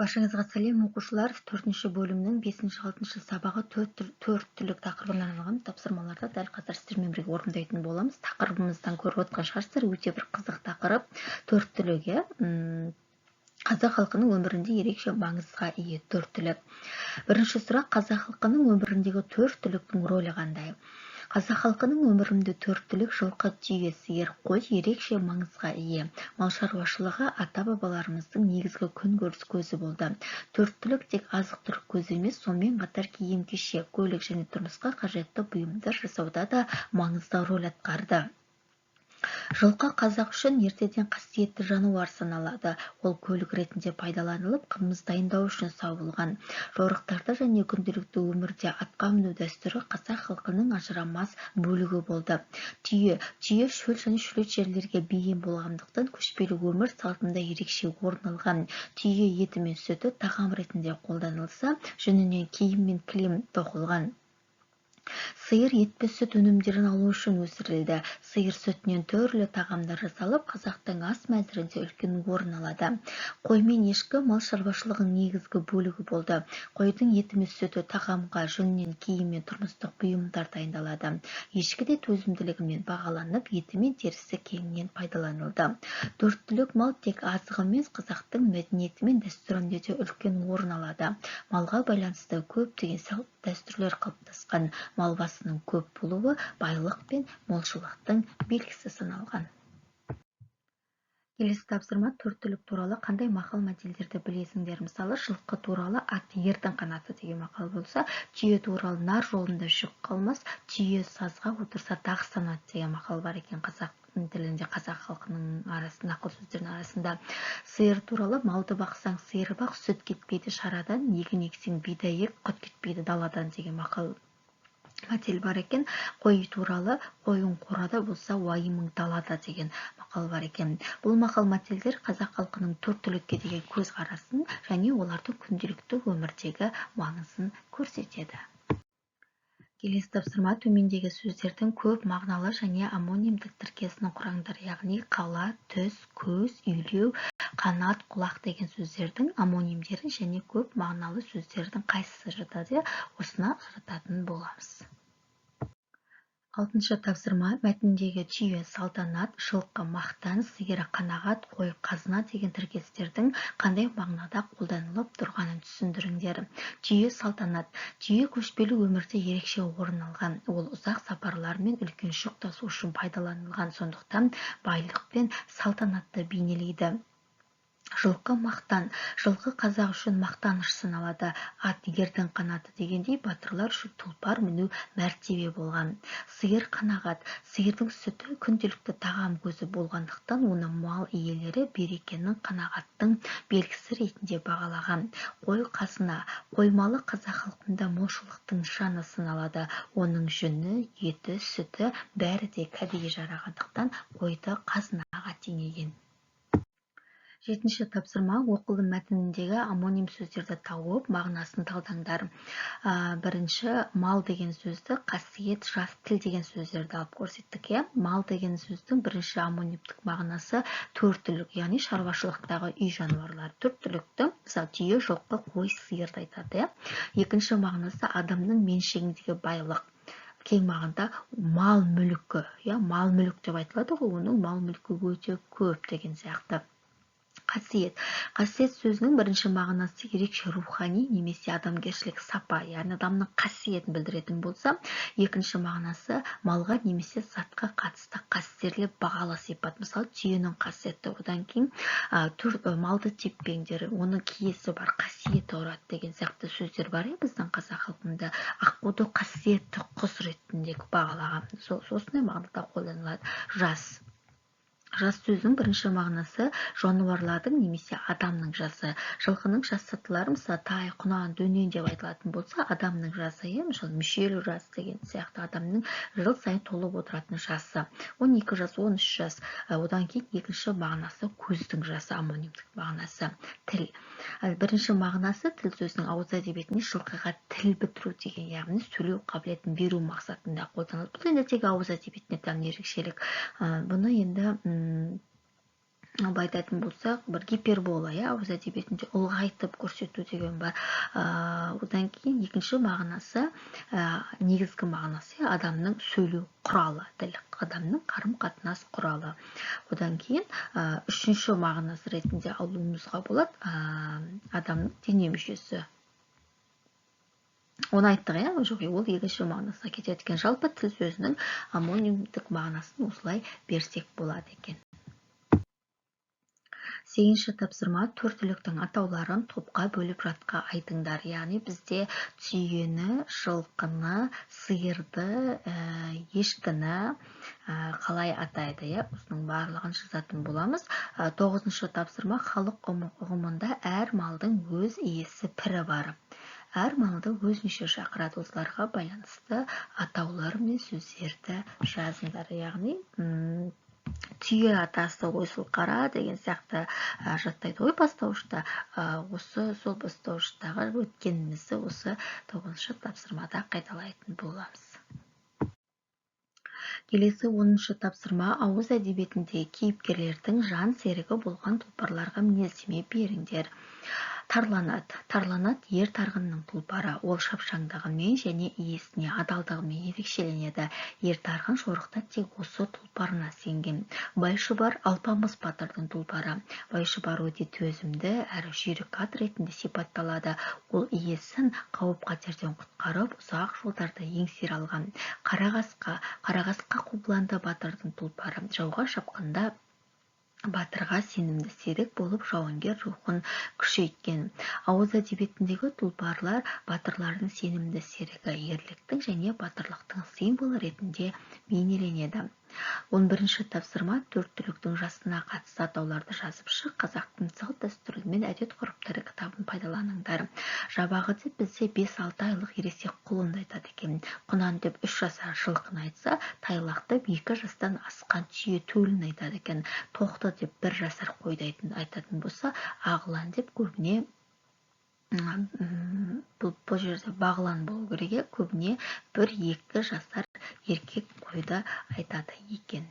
Баршаңызға сәлем, оқушылар! Төртінші бөлімнің бесінші, алтыншы сабағы төрт түлік тақырыбына арналған тапсырмаларды дәл қазір сіздермен бірге орындайтын боламыз. Тақырыбымыздан көріп отқан шығарсыздар, өте бір қызық тақырып. Төрт түлік, иә, қазақ халқының өмірінде ерекше маңызға ие төрт түлік. Бірінші сұрақ: қазақ халқының өміріндегі төрт түліктің рөлі қандай? Қазақ халқының өмірінде төрт түлік — жылқы, түйе, сиыр, қой — ерекше маңызға ие. Мал шаруашылығы ата-бабаларымыздың негізгі күнкөріс көзі болды. Төрт түлік тек азық-түлік көзі емес, сонымен қатар киім-кешек, көлік және тұрмысқа қажетті бұйымдар жасауда да маңызды роль атқарды. Жылқы қазақ үшін ертеден қасиетті жануар саналады. Ол көлік ретінде пайдаланылып, қымыз дайындау үшін сауылған. Жорықтарда және күнделікті өмірде атқа міну дәстүрі қазақ халқының ажырамас бөлігі болды. Түйе. Түйе шөл және шөлейт жерлерге бейім болғандықтан, көшпелі өмір салтында ерекше орын алған. Түйе еті мен сүті тағам ретінде қолданылса, жүнінен киім мен кілем тоқылған. Сиыр ет пен сүт өнімдерін алу үшін өсірілді. Сиыр сүтінен түрлі тағамдар жасалып, қазақтың ас мәзірінде үлкен орын алады. Қой мен ешкі мал шаруашылығының негізгі бөлігі болды. Қойдың еті мен сүті тағамға, жүнінен киім мен тұрмыстық бұйымдар дайындалады. Ешкі де төзімділігімен бағаланып, еті мен терісі кеңінен пайдаланылды. Төрт түлік мал тек азық емес, қазақтың мәдениеті мен дәстүрінде де үлкен орын алады. Малға байланысты көптеген салт дәстүрлер қалыптасқан. Мал басының көп болуы байлық пен молшылықтың белгісі саналған. Келесі тапсырма: төрт түлік туралы қандай мақал-мәтелдерді білесіңдер? Мысалы, жылқы туралы «Ат — ердің қанаты» деген мақал болса, түйе туралы «Нар жолында жүк қалмас», «Түйе сазға отырса дағыстанады» деген мақал бар екен қазақ тілінде, қазақ халқының арасында, нақыл сөздердің арасында. Сиыр туралы «Малды бақсаң, сиыр бақ, сүт кетпейді шарадан, егін ексең, бидай ек, құт кетпейді даладан» деген мақал мәтел бар екен. Қой туралы «Қойың қорада болса, уайымың далада» деген мақал бар екен. Бұл мақал мәтелдер қазақ халқының төрт түлікке деген көзқарасын және олардың күнделікті өмірдегі маңызын көрсетеді. Келесі тапсырма: төмендегі сөздердің көп мағыналы және омонимдік тіркесін құраңдар, яғни қала, түс, көз, үйлеу, қанат, құлақ деген сөздердің омонимдерін және көп мағыналы сөздердің қайсысы жатады, иә, осыны ажырататын боламыз. Алтыншы тапсырма: мәтіндегі түйе — салтанат, жылқы — мақтан, сиыр — қанағат, қой — қазына деген тіркестердің қандай мағынада қолданылып тұрғанын түсіндіріңдер. Түйе — салтанат. Түйе көшпелі өмірде ерекше орын алған. Ол ұзақ сапарлар мен үлкен жүк тасу үшін пайдаланылған, сондықтан байлық пен салтанатты бейнелейді. Жылқы — мақтан. Жылқы қазақ үшін мақтаныш саналады. Ат — ердің қанаты дегендей, батырлар үшін тұлпар міну мәртебе болған. Сиыр — қанағат. Сиырдың сүті күнделікті тағам көзі болғандықтан, оны мал иелері берекенің, қанағаттың белгісі ретінде бағалаған. Қой — қазына. Қой малы қазақ халқында молшылықтың нышаны саналады. Оның жүні, еті, сүті, бәрі де кәдеге жарағандықтан, қойды қазынаға теңеген. Жетінші тапсырма: оқылым мәтініндегі омоним сөздерді тауып, мағынасын талдаңдар. Бірінші, мал деген сөзді, қасиет, жас, тіл деген сөздерді алып көрсеттік, иә. Мал деген сөздің бірінші омонимдік мағынасы төрт түлік, яғни шаруашылықтағы үй жануарлары, төрт түлікті, мысалы, түйе, жылқы, қой, сиырды айтады, иә. Екінші мағынасы адамның меншігіндегі байлық, кең мағынада мал мүлкі, иә, мал мүлік деп айтылады ғой, оның мал мүлкі өте көп деген сияқты. Қасиет. Қасиет сөзінің бірінші мағынасы ерекше рухани немесе адамгершілік сапа, яғни адамның қасиетін білдіретін болса, екінші мағынасы малға немесе затқа қатысты қастерлі, бағалы сипат. Мысалы, түйенің қасиеті. Одан кейін малды теппеңдер, оның киесі бар, қасиеті ұрады деген сияқты сөздер бар, иә, біздің қазақ халқында. Аққуды қасиетті құс ретінде бағалаған. Осындай мағынада қолданылады. Жас. Жас сөзінің бірінші мағынасы жануарлардың немесе адамның жасы. Жылқының жас сатылары, мысалы, тай, құнан, дөнен деп айтылатын болса, адамның жасы, иә, мысалы, мүшел жас деген сияқты, адамның жыл сайын толып отыратын жасы, 12 жас, 13 жас. Одан кейін екінші мағынасы көздің жасы, омонимдік мағынасы. Тіл. Бірінші мағынасы тіл сөзінің ауыз әдебиетінде жылқыға тіл бітіру деген, яғни сөйлеу қабілетін беру мақсатында қолданылады. Бұл енді тек ауыз әдебиетіне тән ерекшелік. Бұны енді Былай айтатын болсақ, бір гипербола, иә, ауыз әдебиетінде ұлғайтып көрсету деген бар. Одан кейін екінші мағынасы, негізгі мағынасы — адамның сөйлеу құралы, тіл адамның қарым қатынас құралы. Одан кейін үшінші мағынасы ретінде алуымызға болады адамның дене мүшесі. Оны айттық, иә? Жоқ, ол екінші мағынасына кетеді екен. Жалпы, тіл сөзінің омонимдік мағынасын осылай берсек болады екен. Сегізінші тапсырма: төрт түліктің атауларын топқа бөліп, жатқа айтыңдар. Яғни бізде түйені, жылқыны, сиырды, ешкіні қалай атайды, иә, осының барлығын жазатын боламыз. Тоғызыншы тапсырма: халық ұғымында әр малдың өз иесі, пірі бар. Әр малды өзінше шақырады. Осыларға байланысты атаулар мен сөздерді жазыңдар. Яғни түйе атасы Ойсылқара деген сияқты жаттайды ғой бастауышта. Осы сол бастауыштағы өткенімізді осы тоғызыншы тапсырмада қайталайтын боламыз. Келесі 10-шы тапсырма: ауыз әдебиетіндегі кейіпкерлердің жан серігі болған тұлпарларға мінездеме беріңдер. Тарлан ат. Тарлан ат — Ер Тарғынның тұлпары. Ол шапшаңдығымен және иесіне адалдығымен ерекшеленеді. Ер Тарғын жорықта тек осы тұлпарына сенген. Байшұбар — Алпамыс батырдың тұлпары. Байшұбар өте төзімді әрі жүйрік ат ретінде сипатталады. Ол иесін қауіп қатерден құтқарып, ұзақ жолдарды еңсере алған. Қара қасқа. Қара қасқа — Қобыланды батырдың тұлпары. Жауға шапқанда батырға сенімді серік болып, жауынгер рухын күшейткен. Ауыз әдебиетіндегі тұлпарлар батырлардың сенімді серігі, ерліктің және батырлықтың символы ретінде бейнеленеді. 11-ші тапсырма: төрт түліктің жасына қатысты атауларды жазып шық. «Қазақтың салт дәстүрі мен әдет ғұрыптары» кітабын пайдаланыңдар. Жабағы деп бізде 5-6 айлық ересек құлынды айтады екен. Құнан деп 3 жасар жылқыны айтса, тайлақ деп 2 жастан асқан түйе төлін айтады екен. Тоқты деп 1 жасар қойды айтатын болса, ағылан деп көбіне, бұл жерде бағлан болу керек, иә, көбіне 1-2 жасар еркек қойды айтады екен.